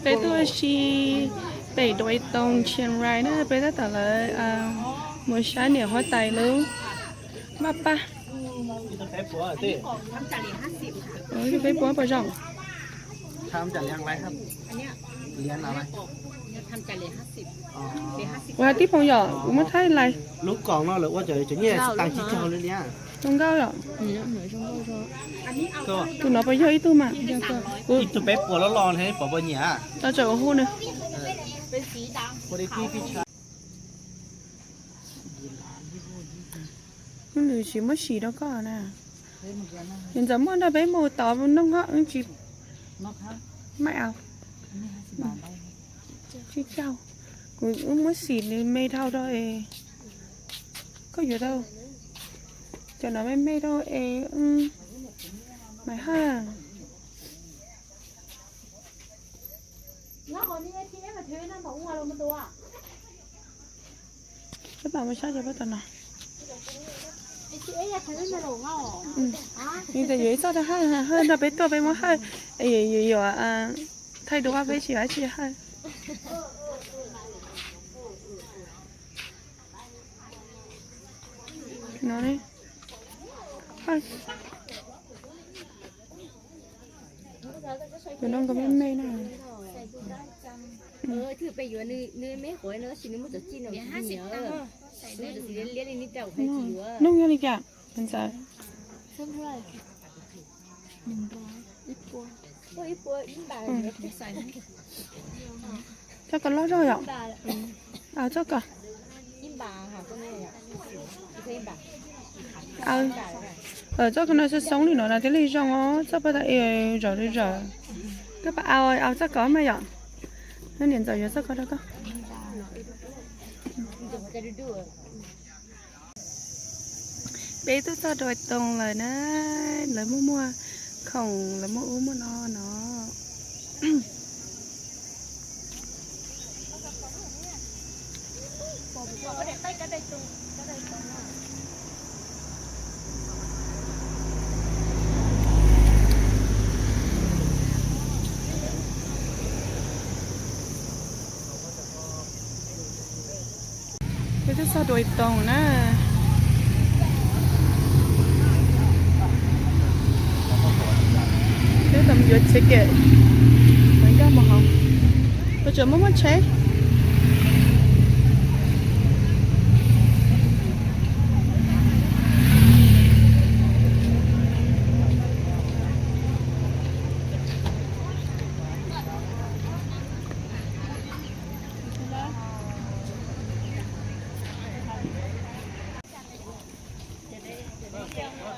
Peb tuaj si pem Dawai Toos Chiang Rai na, peb tab tom lawv mus saib niam huab tais lub vaj paj. Peb puas pom zoo? Ua tib phoom yom, kuv muab thaij lais. Lub koom no lawv ua cov nyiaj tsis tas tsis caug li nia. Zoo nkauj yom. Tus no puas yog ib tug mas? Ib tug peb puas los los ne, pom puas nyiam. Tau tseem ua hu nws. Lwm tsis muab sim rau koj na. Yog ntxawm muaj nrog peb mus tod noog ho wb tsis maij au. Tsis caug. Kuv wb muab sim nws me dhau rau es koj yuav tau cov no me me rau es maij haj. Koj pab mus saib cov pab tom no. Nws tias yuav ib txoj rau hawj, hawj nrog peb tuaj peb muab hawj, yuav thaij duab peb tsis yuav dab tsi hawj. No ne. Tus no nkawd me me na. Nug yog li cas ntxawm? Txoj ko loj zog yom? Txoj ko. Txoj ko no xoob xoob li no no thiaj li zoo os, txoj paj tas es zom li zom. Koj pab au txoj ko mas yom. Niam ntxawm yuav txoj ko rau koj. Peb tuaj txog Dawai Toos lawm na, lawv muaj muaj khoom, lawv muaj ub muaj no no. Peb twb txog Dawai Toos na. Peb tau mus yuav tsheb kem, nkag mus hauv, ua tseem muaj muaj tsheb.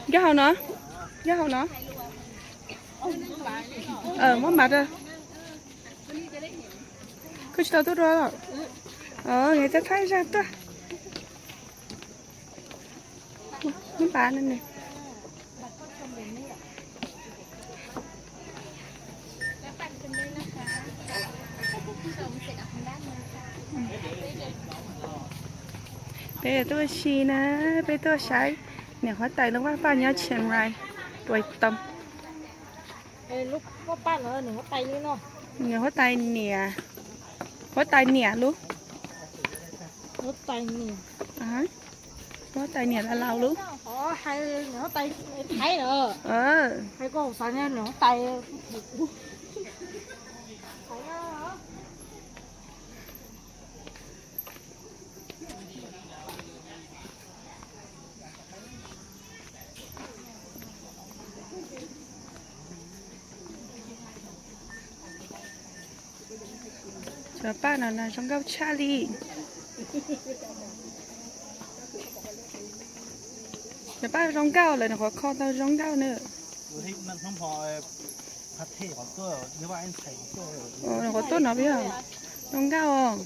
Nkag hauv no, nkag hauv no. Muab npav rau. Koj tsis tau tuaj dua los? Nws thaij thaij zaj tuaj. Muab npav no ne. Peb tuaj ua si na, peb tuaj saib niam huab tais lub vaj paj nyob Chiang Rai, Dawai Toos. Niam huab tais niam, huab tais niam lub, huab tais niam laus laus lub. Cov paj no na zoo nkauj tshaj li. Cov paj zoo nkauj lawm, nws qhuav kho tau zoo nkauj na. Nws qhuav tuaj no peb, zoo nkauj os.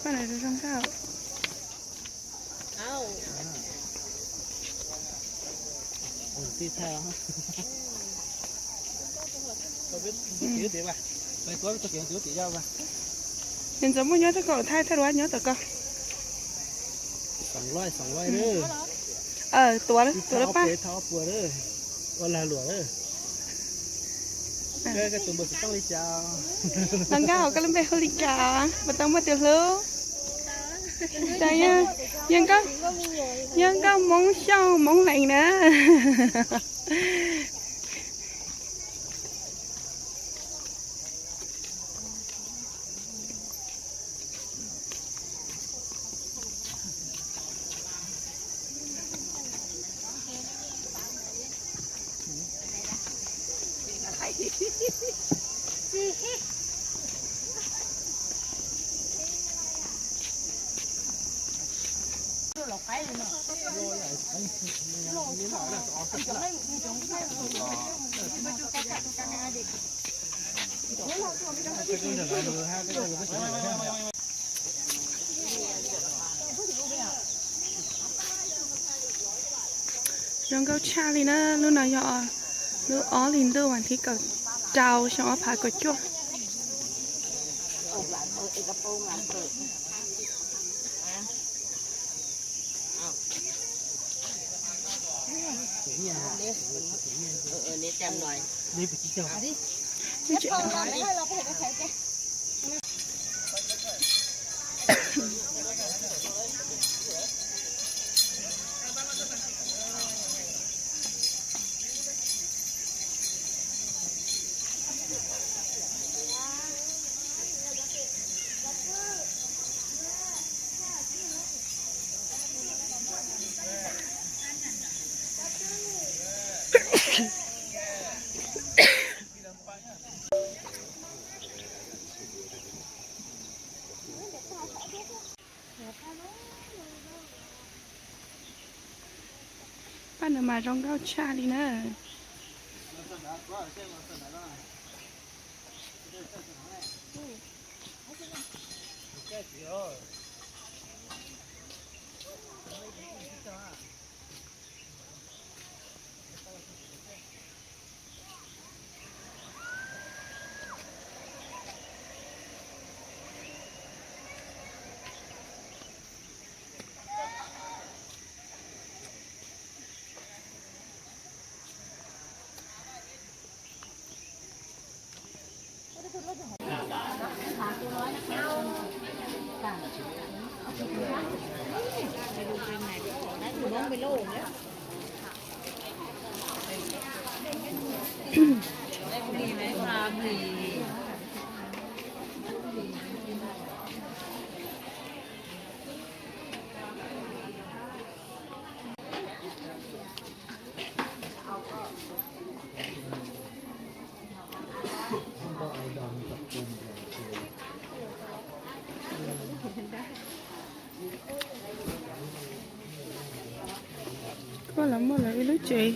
Paj no zoo nkauj. Nws ntxov muaj nyob thaj kaum thaij thaj luab nyob tom ko. Tuav, tuav lub paj. Ua lag luam. Los nkauj, koj lub npe hu li cas? Puas tau muaj tus hlub? Yog nkauj, yog nkauj Hmoob Xyooj Hmoob Lees na. Zoo nkauj tshaj li na, lub no yog lub ob hlis ntuj vas thib kaum rau xyoo ob phav kaum cuaj. Paj no mas zoo nkauj tshaj li na. Koj los muaj lawv ib lub tsev.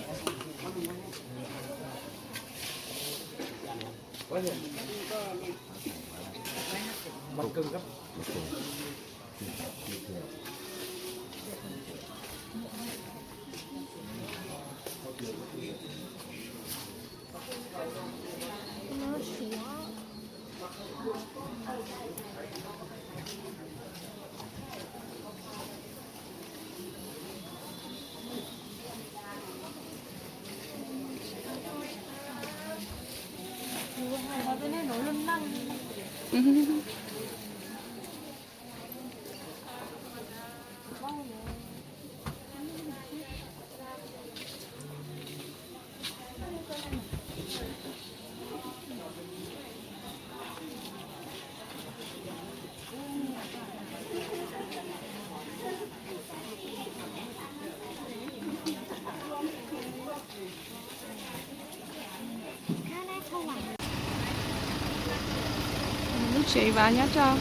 Lub tsev vaj nyob rau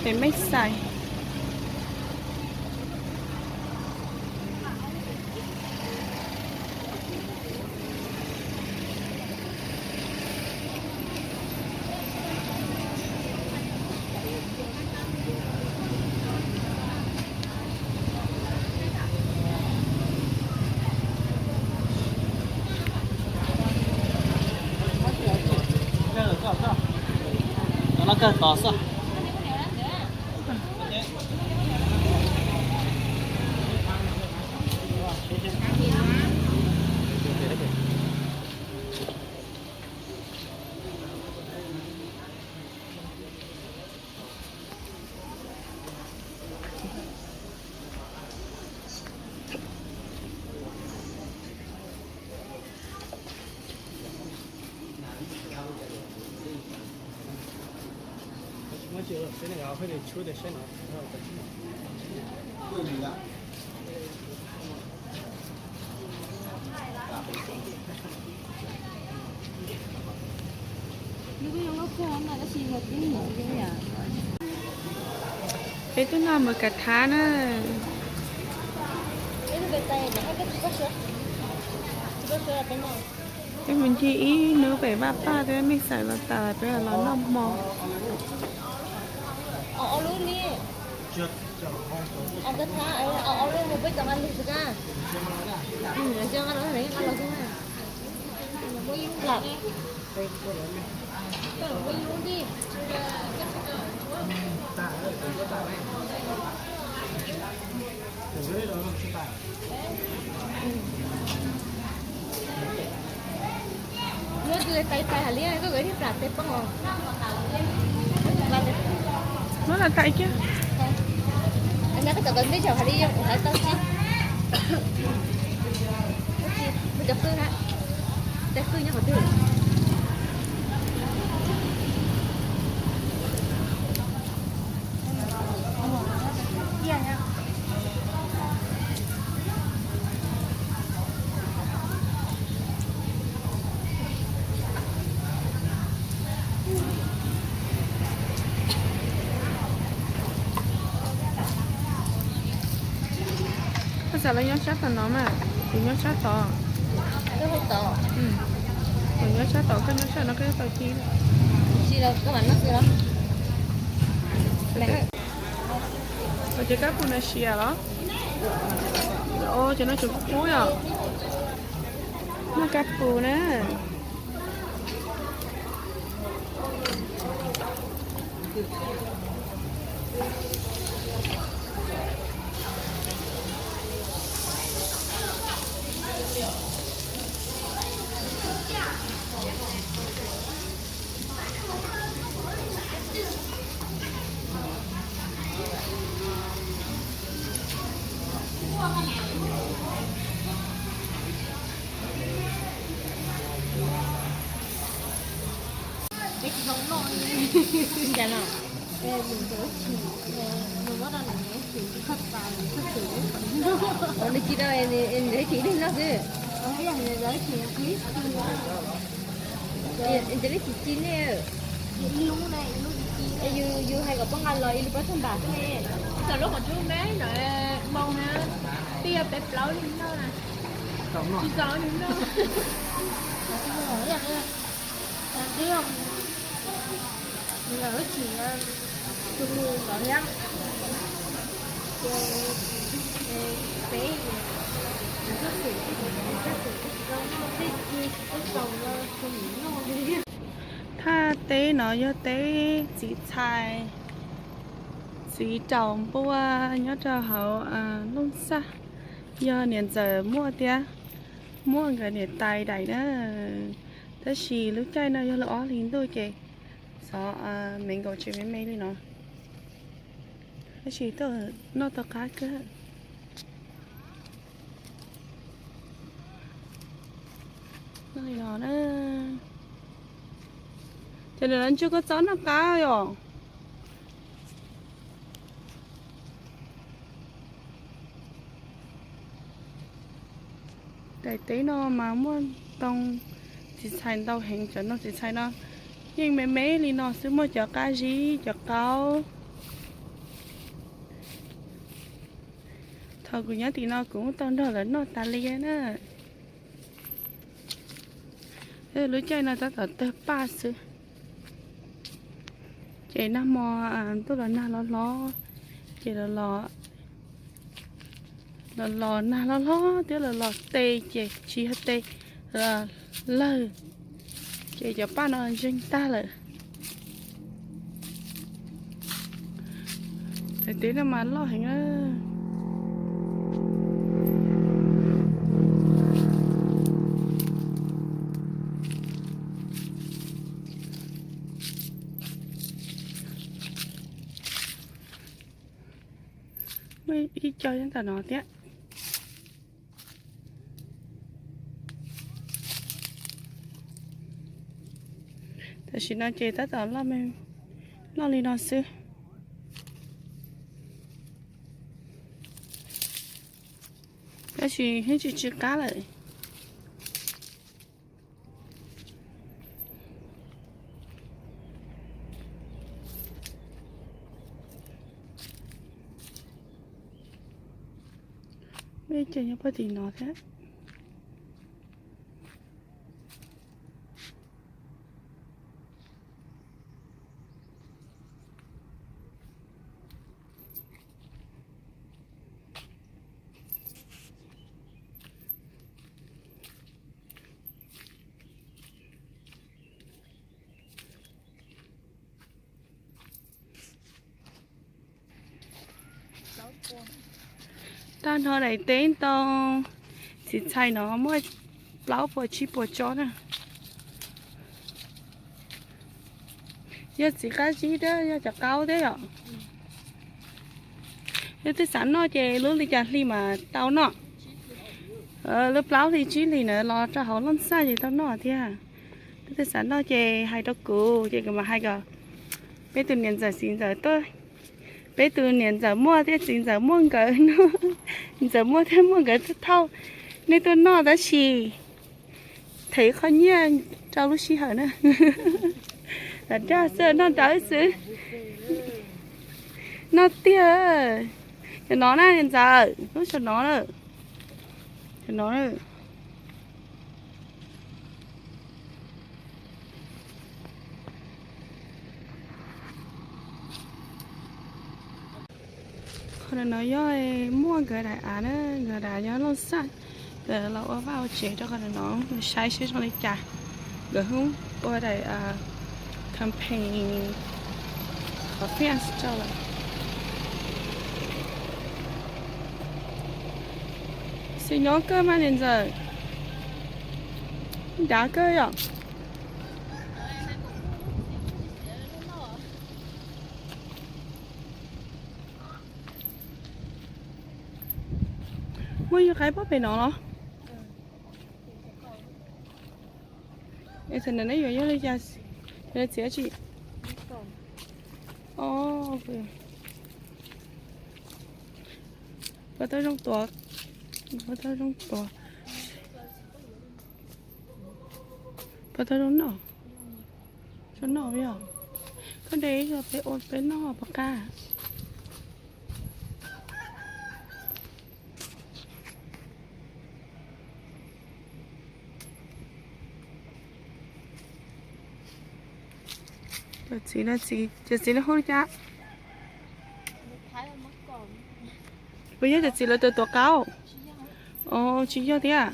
pem Mej Xais. Noj kawg tod xwb. Peb tuaj noj mùi kav thab na. Peb mus ncig ib hnub pem Vaj Paj thiab Mej Xais los tas peb los noj hmo. Tais tais hais li koj kawm thiaj plam tes poob os. Muab los tais kiag. Nyob koj cov ntej zaum hais li kuv hais tau tsis. Kuv cov qwj na, tes qwj nyob qhov twg? Koj xav los nyob sab tom no mas, kuv nyob sab tod. Kuv nyob sab tod, koj nyob sab no koj yuav tau ci. Ces koj pus nas sias los? Ces no tseem kub yom. Noj kab pus na. Nws ci tau, nws ci ib leeg noj xwb. Nws ci li tsis ci ne. Yus hais kom poob nqa los ib lub plaub txog npam xwb ne. Tam lub qhov cub me no, npoo na, twb yog peb plaub li noj na. Tsis txaus li noj. Thaj teb no yog teb txiv txhais, txiv raus npua nyob rau hauv Looj Xaj, yog niam ntxawm muaj thiab, muaj nkawd niam tais daim na. Tab sis lub caij no yog lub ob hlis ntuj ces xyov me nkaus tsev me me li no. Tab sis noj tau qab kawg. Noj li no na. Ces lawv ntsuj koj txob noj qab yom. Daim teb no mas muaj ntoo txiv txhais ntau heev, cov ntoo txiv txhais no yeej me me li no xwb, muaj cov qab zib cov qaub. Thaum kuv nyob tim no kuv tau nrog lawv noj tas li na. Lub caij no tab tom tawg paj xwb. Ces nag hmo tuaj los nag hlob hlob, ces los los, los los nag hlob hlob thiab los los tes ces tsis yog tes, lawg, ces cov paj no ntseeg tag lawm. Daim teb no mas loj heev na. Muaj ib co nyob ntawm no thiab. Tam sim no ces tab tom loj li no xwb. Tab sis yeej tsis tsw qab lawm. Muaj ib co nyob puag tim no thiab. Tag nrho daim teb ntau txiv txhais no muaj plaub puas tsib puas tsob na. Yog txiv qab zib thiab yog cov qaub thiab yom. Leej twg xav noj ces lub li cas hli mas tau noj. Lub plaub hlis tsib hlis na los rau hauv looj xaj ces tau noj thiab. Leej twg xav noj ces hais rau kuv ces kuv mam hais kom peb tus niam ntxawm txiv ntxawm tuaj. Peb tus niam ntxawm muaj thiab txiv ntxawm muaj nkawd, ntxawm muaj thiab muaj nkawd tuaj thauj. Nej tuaj noj tab sis them qhov nyiaj rau lub sij hawm na. Lam dag xwb, noj ntawd xwb. Noj tiag. Cov no na niam ntxawm, lub saum no na. Cov no na. Qhov no yog muaj nkawd daim av na, nkawd daim av nyob Looj Xaj, nkawd los ua vaj ua tsev rau qhov no, saib seb zoo li cas. Nkawd hu ua daim campaign qhov fence rau lawm. Xwm nyob kawg mas niam ntxawm, dav kawg yom. Muaj yug qaib puag pem no los? Es thaum ntawd neb yuav yog li cas? Txiav tsis? Puas tau zoo tuav? Puas tau zoo tuav? Puas tau zoo noj? Zoo noj yom. Koj de ib co peb ua peb noj puas qab? Cov txiv, cov txiv lawv hu li cas? Puas yog cov txiv lawv tus tuav qaub? Tsis yog thiab.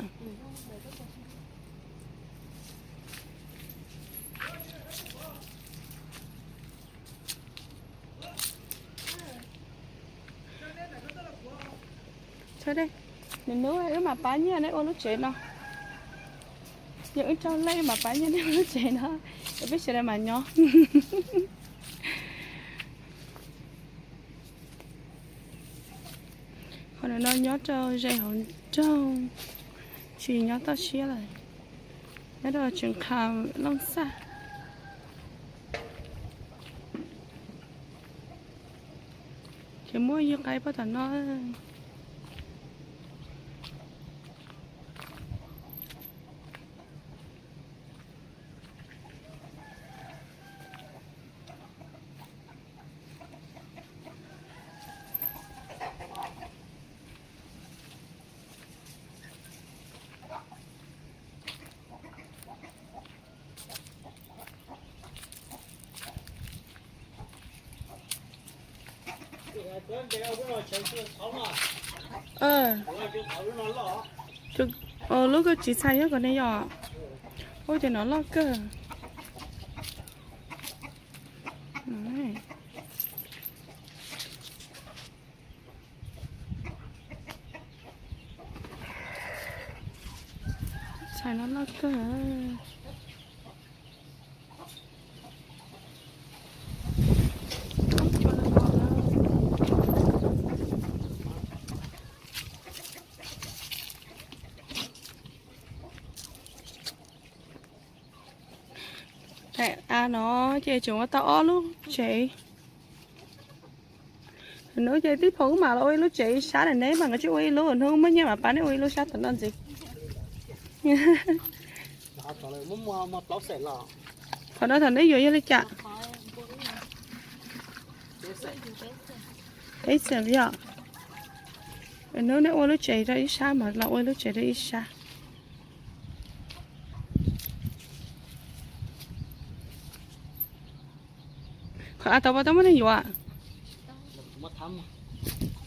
Nws hnub wb mam pab nyiaj neb ua lub tsev no. Yog wb raug lej mam pab nyiaj neb ua lub tsev no, es peb sawv daws mam nyob. Qhov no nyob rau ze hauv nroog, tsis nyob toj siab lawm, nyob rau tseem qha Looj Xaj. Ces muaj yug qaib puag tom no. Lub koj txiv txhais yog kom ne yom. Ua cov no loj kawg. Hais no loj kawg. Daim av no ces tseem ua tau ob lub tsev. Hnub ces tib phaum wb mam los ua ib lub tsev ib sab na, neb mas nkawd tsis ua ib lub, hnub muaj nyiaj mam pab neb ua ib lub sab tom no ntxiv. Qhov no thaum neb yuav yog li cas? Peb xees yom. Hnub neb ua lub tsev rau ib sab mas los ua lub tsev rau ib sab. Qhov av tau pab tau muaj neeg yuav?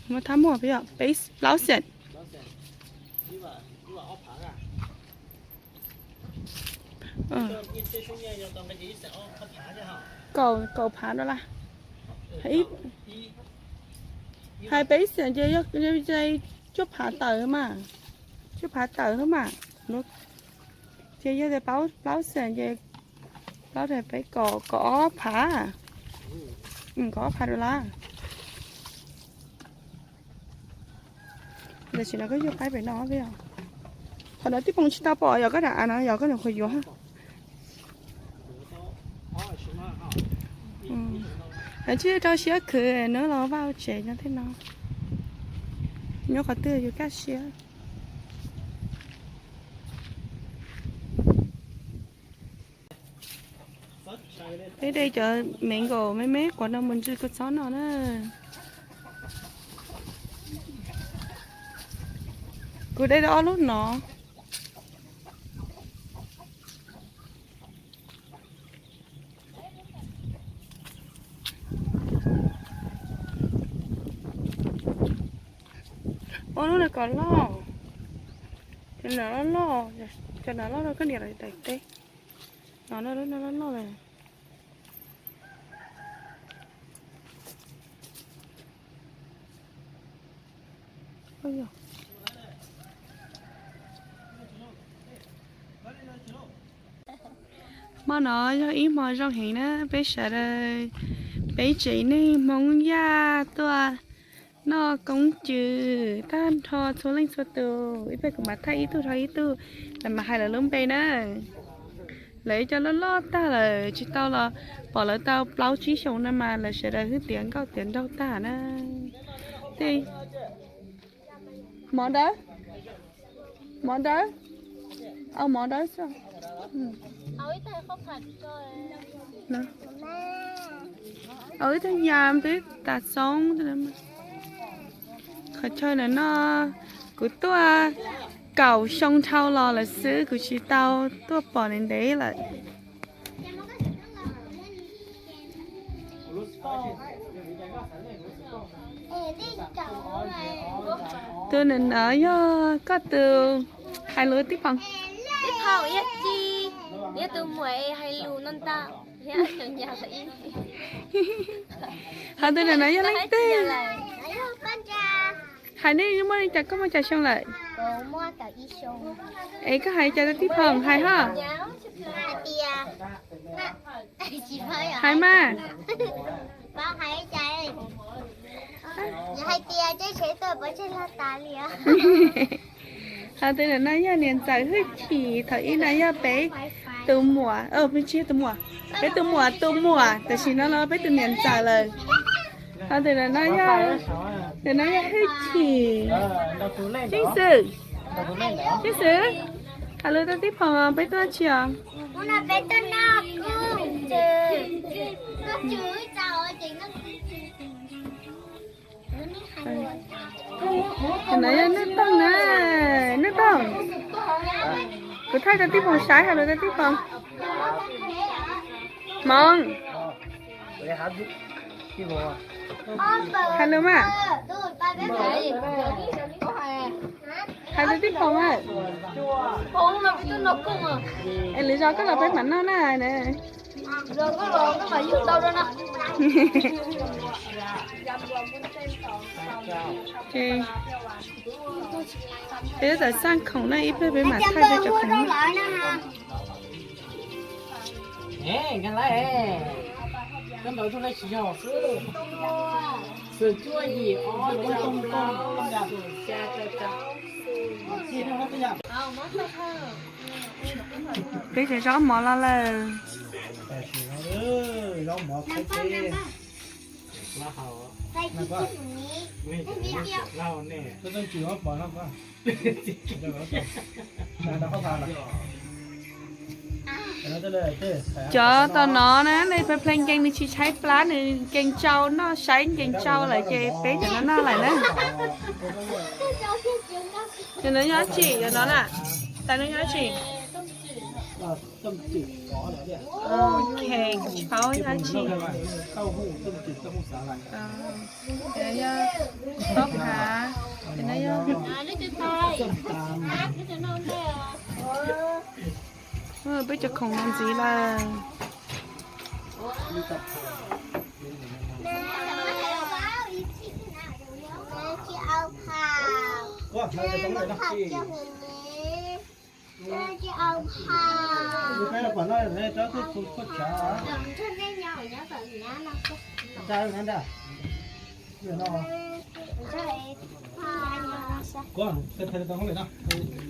Muaj thab muaj peb yog peb plaub xees. Kaum, kaum phav dollar. Hais peb xees ces yog cuaj phav tawm mas, cuaj phav tawm mas. Ces yog tias plaub xees ces plaub rau peb kaum, kaum ob phav, kaum ob phav dollar. Tam sim no koj yuav qaib pem no peb os. Qhov no tib phoom tsis tau pom yog koj daim av no yog koj nyuam qhuav yuav. Tsis rau siab khwv no los vaj tsev no tej no. Nyob qhov twg yus kaj siab. Peb de cov me nkaum me me quav no mus ntsw kua txob no na. Kuv de tau ob lub no. Ua lub no kom loj, cov no loj loj, cov no loj loj koj niam lawv daim teb, no lub no loj loj lawm. Hmo no yog ib hmo zoo heev na, peb sawv daws, peb tsev neeg Hmoob Yaj tuaj noj koob cw tag nrho txhua leej txhua tus, ib pliag kuv mam thaij ib tug dhau ib tug, lawv mam hais lawv lub npe na. Lawv cov loj loj tag lawm tsis tau los pom lawv tau plaub tsib xyoos no mas lawv sawv daws hwj tiav nkauj tiav nraug tag na. Tej mov dawb, mov dawb, au mov dawb xwb. Au ib tug yam twb tas xoob. Qhov chaw ntawm no kuv tuaj kaum xyoo dhau los lawm xwb, kuv tsis tau tuaj pom ntev ntev lawm. Tus ntawm no yog koj tus, hais lus tib phoom. Tib phoom yog ci, yog tus muam hais lus no ntag. Ho tus ntawm no yog leej twg? Hais nej muaj li cas, koj muaj cas xyoo lawm? Es koj hais li cas rau tib phoom hais ho? Hais mas. Ho tus ntawm no yog niam ntxawm Hwj Chim, thaum ub no yog peb tus muam, peb tsis yog tus muam, peb tus muam tus muam, tam sim no los peb tus niam ntxawm lawm. Ho tus ntawm no yog, tus no yog Hwj Chim. Xeeb Xwm, Xeeb Xwm, hais lus rau tib phoom, peb tuaj tsis os? Tus no yog Nuj Tooj na, Nuj Tooj. Kuv thaij rau tib phoom saib, hais lus rau tib phoom. Hmoov, hais lus mas. Hais rau tib phoom mas. Es lwm zaus koj los peb mam noj na. Peb tab tom xaj khoom na, ib pliag peb mam thaij peb cov khoom na. Peb cov zaub mov los lawm. Cov tom no na, nej pleev pleev nkees nws tsis tshaib plab, nws nkees tsau noj, saib nkees tsau lawm ces peb cov no noj lawm na. Cov no nyob tsim, cov no na, tais no nyob tsim. Ok, tsis paub nyob tsim. Cov no yog taub hav, cov no yog peb cov khoom no ntxiv lawm.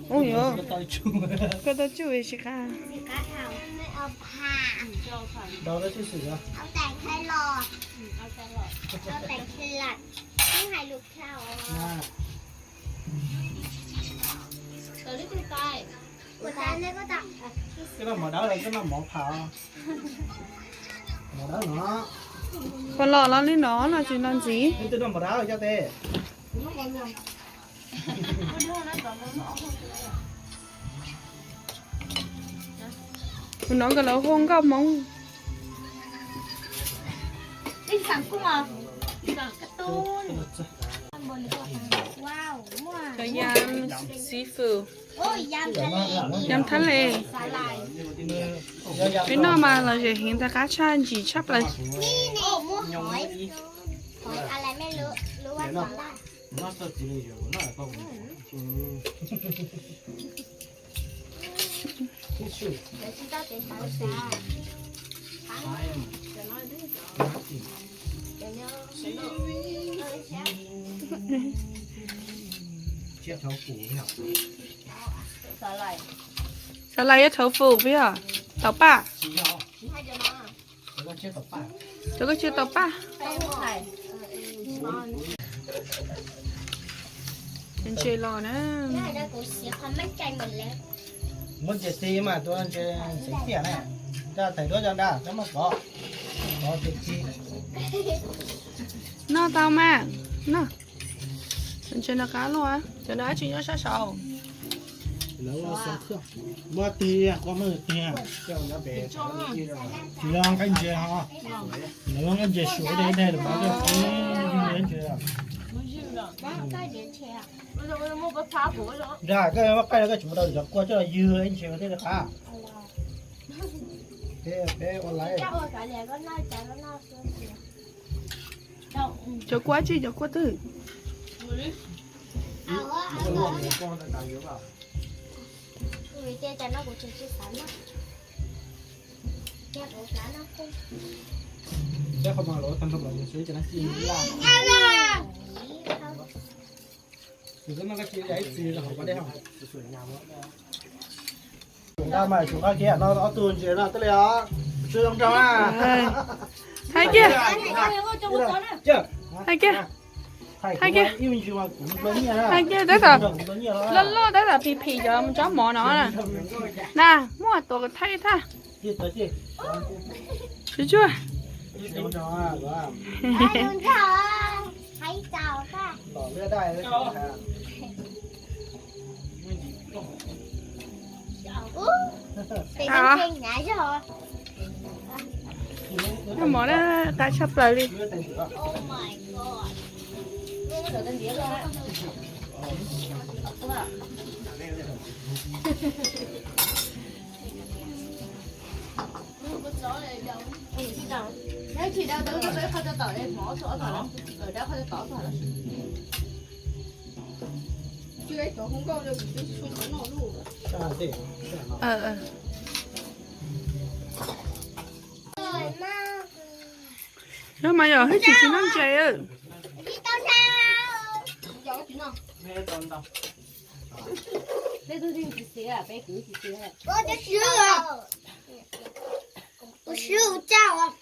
Ua yuav, koj tau tsuj tsis qab. Koj los los li no no tsis no ntxiv. Kuv hnov nkawd lawv hu nkauj Hmoob. Cov yam seafood, yam thab le. Peb noj mas lom zem heev, ntag qab tshaj, ntsim tshaj plaws. Xav lais yuav tofu peb os, tau paj. Cov koj tsis tau paj. Ntses los na. Muab ntses ti mas tua ntses xeev tiam na. Nraj tais duab cov nraj cov maj kov, kov tes ci. Noj tau mas, noj. Ntses no qab luaj, cov no dab tsi nyob sab saud. Muab tig, koj muab tig. Tsis yog nqaij ntses ho, lawv muab nqaij ntses suav ib daig ib daig los mov coj ntses. Nraj, koj muab qaij no koj tsis mus rau cov kua coj los ywg ib ntses thiaj li qab. Peb ua laiv. Cov kua tsis, cov kua twg? Tsis noj mas tsis qab kiag no ob tug ntses no twb li os. Tsis zoo nraug na. Thaij kiag. Thaij kiag. Thaij kiag. Thaij kiag tab tom loj loj tab tom phim phim cov tsob mov no na. Na muaj tuav thaij thaij. Tsuag tsuag. Noj mov na, qab tshaj plaws li. Mas yog hwj chim tsis noj ntses. Ua siv ua caj os.